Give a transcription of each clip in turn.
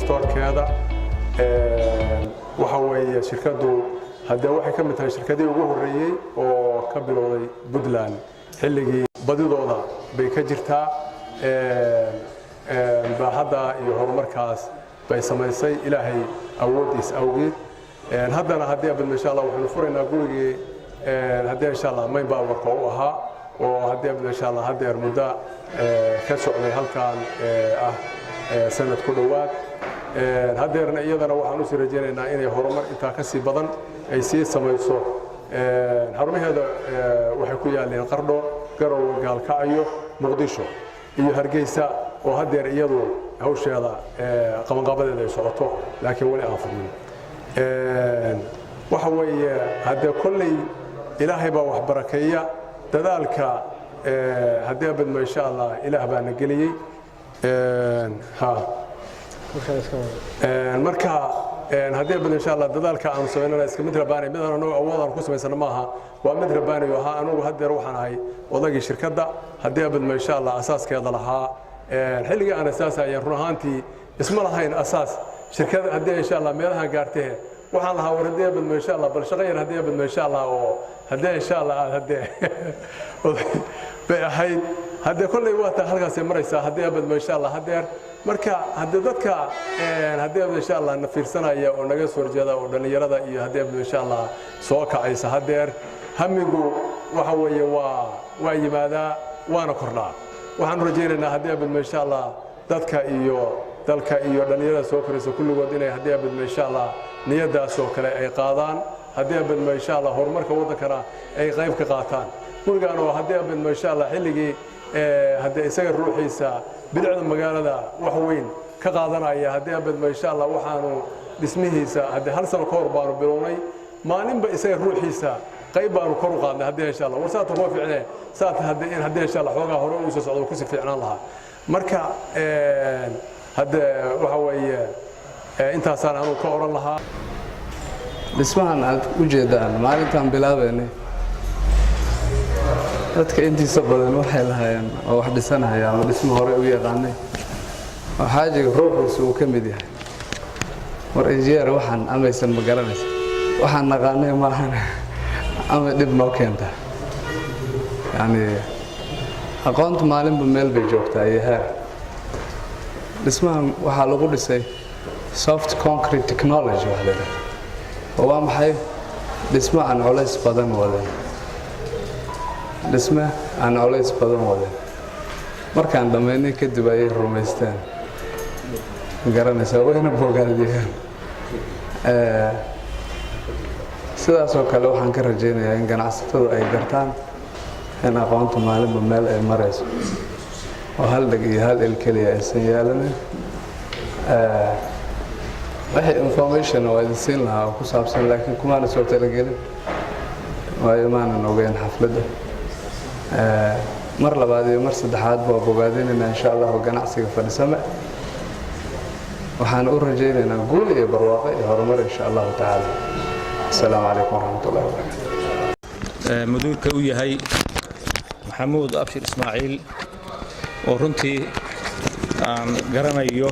storekeeda. Waxa weeye shirkaddu haddee waxay ka mid tahay shirkadihii ugu horreeyey oo ka bilowday Puntland. Xilligii badidooda bay ka jirtaa. Baaxadda iyo horumarkaas bay samaysay Ilaahay awooddiis awgeed. Haddana haddii abadmo, insha Allah, waxaynu furaynaa gurigii haddii, insha Allah, main powerka u ahaa, oo haddii abadmo, insha Allah, haddeer muddo ka socday halkan ah sanad ku dhowaad. Haddeerna iyadana waxaan usii rajaynaynaa inay horumar intaa ka sii badan ay sii samayso. Xarumaheeda waxay ku yaaleen Qardho, Garowe, Gaalkacyo, Muqdisho iyo Hargeysa, oo haddeer iyadu hawsheeda qabanqaabadeeda ay socoto, laakiin weli aan furmin. Waxa weeye haddee kolley Ilaahay baa wax barakeeya. Dadaalka haddii abadmo, insha Allah, Ilaah baa na geliyey. Ha, marka haddii abadmo, insha Allah, dadaalka aanu samaynana iska mid rabaanay, mid aan anagu awood aan ku samaysano maaha, waa mid rabaanayo ahaa. Anugu haddeer waxaan ahay odagii shirkadda, haddii abadmo, insha Allah, asaaskeeda lahaa. Xilligii aan asaasayeen, run ahaantii isma lahayn asaas shirkada haddii, insha Allah, meelahan gaartee. Waxaan lahaa, war haddii abadmo, insha Allah, bal shaqo yar haddii abadmo, insha Allah, oo haddii, insha Allah, aad haddee bay ahayd. Haddee kolley waa taa halkaasay maraysaa, haddii abadmo, insha Allah. Haddeer marka haddii dadka haddii abadmo, insha Allah, na fiirsanaya oo naga soo horjeeda oo dhallinyarada iyo haddii abadmo, insha Allah, soo kacaysa haddeer, hamigu waxa weeye waa yimaadaa waana kordhaa. Waxaanu rajaynaynaa haddii abadmo, insha Allah, dadka iyo dalka iyo dhallinyarada soo koraysa kulligood inay haddii abadmo, insha Allah, niyadaasoo kale ay qaadaan, haddii abadmo, insha Allah, horumarka waddankana ay qayb ka qaataan. Gurigaan oo haddii abadmo, insha Allah, xilligii haddii isaga ruuxiisa bilicda magaalada wax weyn ka qaadanaya, haddii abadmo, insha Allah, waxaanu dhismihiisa haddii hal sano ka hor baanu bilownay. Maalinba isaga ruuxiisa qayb baanu kor u qaadnay, haddii, insha Allah, war saata kuma fiicne, saata haddii in haddii, insha Allah, xoogaa hore uu soo socdo kusii fiicnaan lahaa. Marka hadde waxa weeye intaasaan anugu ka odhan lahaa. Dhismahan aad u jeedaan, maalintaan bilaabaynay, dadka intiisa badan waxay lahaayeen oo wax dhisanaya ama dhismo hore u yaqaanay, oo xaajiga ruuxiisu uu ka mid yahay, "War injineer, waxaan amaysan ma garanaysa? Waxaan naqaanay maahan, ama dhib noo keenta." Yacni aqoontu maalinba meel bay joogtaa iyo heer. Dhismahan waxaa lagu dhisay soft concrete technology wax la yidhahdo, oo waa maxay? Dhismo aan culays badan wadin, dhisme aan culays badan wadin. Markaan dhammaynay kadib ayay rumaysteen, garanaysaa, wayna bogaadiyeen. Sidaasoo kale waxaan ka rajaynayaa in ganacsatadu ay gartaan in aqoontu maalinba meel ay marayso, oo hal dheg iyo hal il keliya aysan yeelanin. Wixii information waa idin siin lahaa oo ku saabsan, laakiin kumaana soo talagelin, waayo maanan ogeyn xafladda. Mar labaad iyo mar saddexaad baa bogaadinaynaa, insha Allahu, ganacsiga Fadhisame. Waxaan u rajaynaynaa guul iyo barwaaqo iyo horumar, insha Allahu tacaala. Asalaamu calaykum waraxmat ullahi wabarakaatu. Mudiirka u yahay Maxamuud Abshir Ismaaciil, oo runtii aan garanayo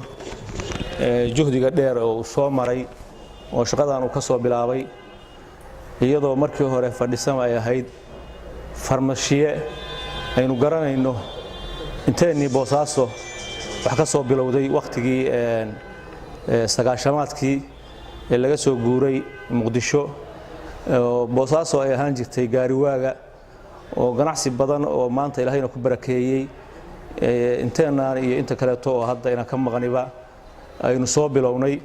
juhdiga dheer oo uu soo maray oo shaqadan uu ka soo bilaabay, iyadoo markii hore Fadhisama ay ahayd farmashiye aynu garanayno inteennii Boosaaso wax ka soo bilowday wakhtigii 90-aadkii ee laga soo guuray Muqdisho. Boosaaso ay ahaan jirtay gaariwaaga oo ganacsi badan oo maanta Ilaahayna ku barakeeyey inteenaan iyo inta kaleeto oo hadda inaan ka maqniba aynu soo bilownay.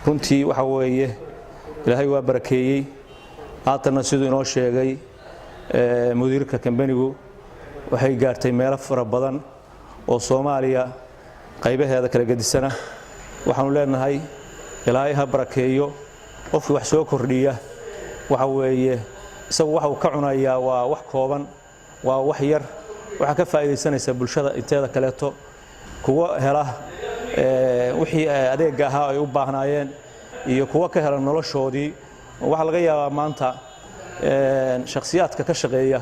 Runtii waxa weeye Ilaahay waa barakeeyey. Haatanna siduu inoo sheegay mudiirka kambanigu, waxay gaartay meelo fara badan oo Soomaaliya qaybaheeda kala gedisana. Waxaanu leenahay Ilaahay ha barakeeyo. Qofkii wax soo kordhiya, waxa weeye isagu waxa uu ka cunayaa waa wax kooban, waa wax yar. Waxaa ka faa'iidaysanaysa bulshada inteeda kaleeto, kuwa hela wixii adeegga ahaa ay u baahnaayeen iyo kuwa ka hela noloshoodii. Waxaa laga yaabaa maanta shakhsiyaadka ka shaqeeya,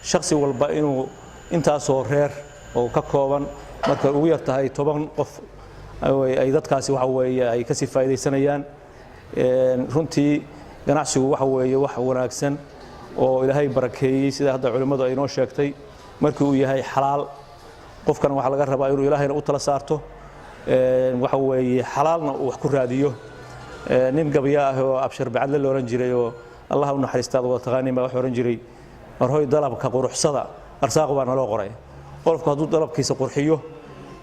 shakhsi walba inuu intaasoo reer oo ka kooban, markay ugu yar tahay 10 qof. Ay dadkaasi waxa weeye ay kasii faa'iidaysanayaan. Runtii ganacsigu waxa weeye wax wanaagsan oo Ilaahay barakeeyey, sida hadda culimmadu ay noo sheegtay, markii uu yahay xalaal. Qofkan waxaa laga rabaa inuu Ilaahayna u tala saarto, waxa weeye xalaalna uu wax ku raadiyo. Nin gabya ah oo Abshir Bacadle la oran jiray, oo Allah u naxariistaad wada taqaanin, baa wax oran jiray: "Marhoy dalabka quruxsada, arsaaq baa naloo qoray." Qofku hadduu dalabkiisa qurxiyo,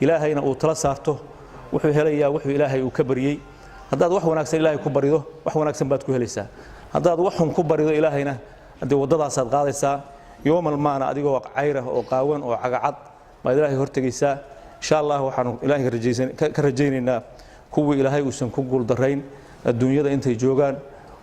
Ilaahayna uu tala saarto, wuxuu helayaa wuxuu Ilaahay uu ka baryey. Haddaad wax wanaagsan Ilaahay ku barido, wax wanaagsan baad ku helaysaa. Haddaad wax xun ku barido Ilaahayna, haddii waddadaasaad qaadaysaa, yoomal maana adigoo cayra oo qaawan oo cagacad baad Ilaahay hortegaysaa. Insha Allah waxaanu Ilaahay ka rajaynaynaa kuwii Ilaahay uusan ku guuldarayn adduunyada intay joogaan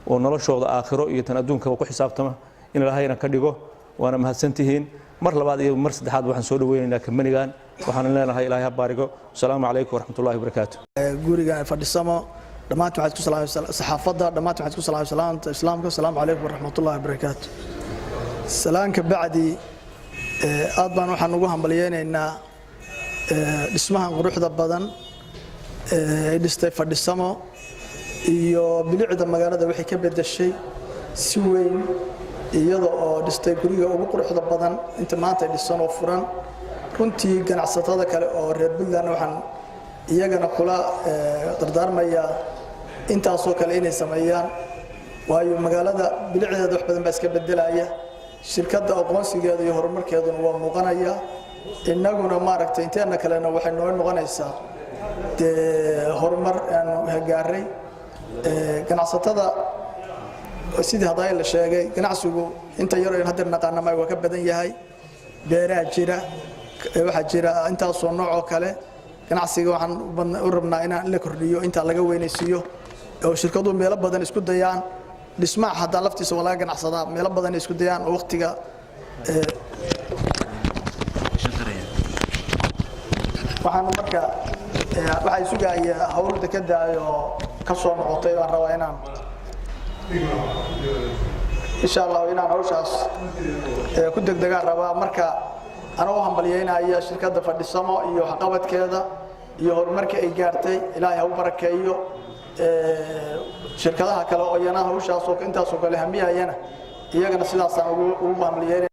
oo noloshooda aakhiro iyo tan adduunkaba ku xisaabtama in Ilaahayna ka dhigo. Waana mahadsantihiin. Mar labaad iyo mar saddexaad waxaan soo dhaweynaynaa kambanigan. Waxaan leenahay Ilaahay ha baarigo. Asalaamu calaykum waraxmatullahi wabarakaatu. Guriga Fadhisamo, dhammaantiin waxaad ku salaamay saxaafadda, dhammaantiin waxaad ku salaamay salaamta Islaamka: asalaamu calaykum waraxmatullahi wabarakaatu. Salaanka bacdi, aad baan waxaan ugu hambalyeynaynaa dhismahan quruxda badan ay dhistay Fadhisamo iyo bilicda magaalada waxay ka bedeshay si weyn, iyada oo dhistay guriga ugu quruxda badan inta maanta dhisan oo furan. Runtii ganacsatada kale oo reer Puntland waxaan iyagana kula dardaarmayaa intaasoo kale inay sameeyaan, waayo magaalada bilicdeeda wax badan baa iska bedelaya, shirkadda aqoonsigeeda iyo horumarkeeduna waa muuqanaya. Innaguna maaragtay inteena kalena waxay noo noqonaysaa dee horumar aanu gaaray. Ganacsatada, sidii hadda la sheegay, ganacsigu inta yar oo hadda naqaana ma waa ka badan yahay. Beeraha jira, waxaa jira intaasoo nooc oo kale. Ganacsiga waxaan u rabnaa inaan la kordhiyo, intaa laga weynaysiiyo oo shirkaduhu meelo badan isku dayaan. Dhismaha hadaa laftiisa waa laga ganacsadaa, meelo badan isku dayaan oo waqtiga. Waxaan marka waxay sugaya hawl dekada oo ka soo noqotay. Waan rabaa inaan insha Allah inaan hawshaas ku degdegaan rabaa. Marka anoo hambalyeynaya shirkadda Fadhisamo iyo waxqabadkeeda iyo horumarka ay gaartay, Ilaahay ha u barakeeyo. Shirkadaha kale oo iyana hawshaas oo intaasoo kale hamiyayana, iyagana sidaasaan ugu hambalyeynaya.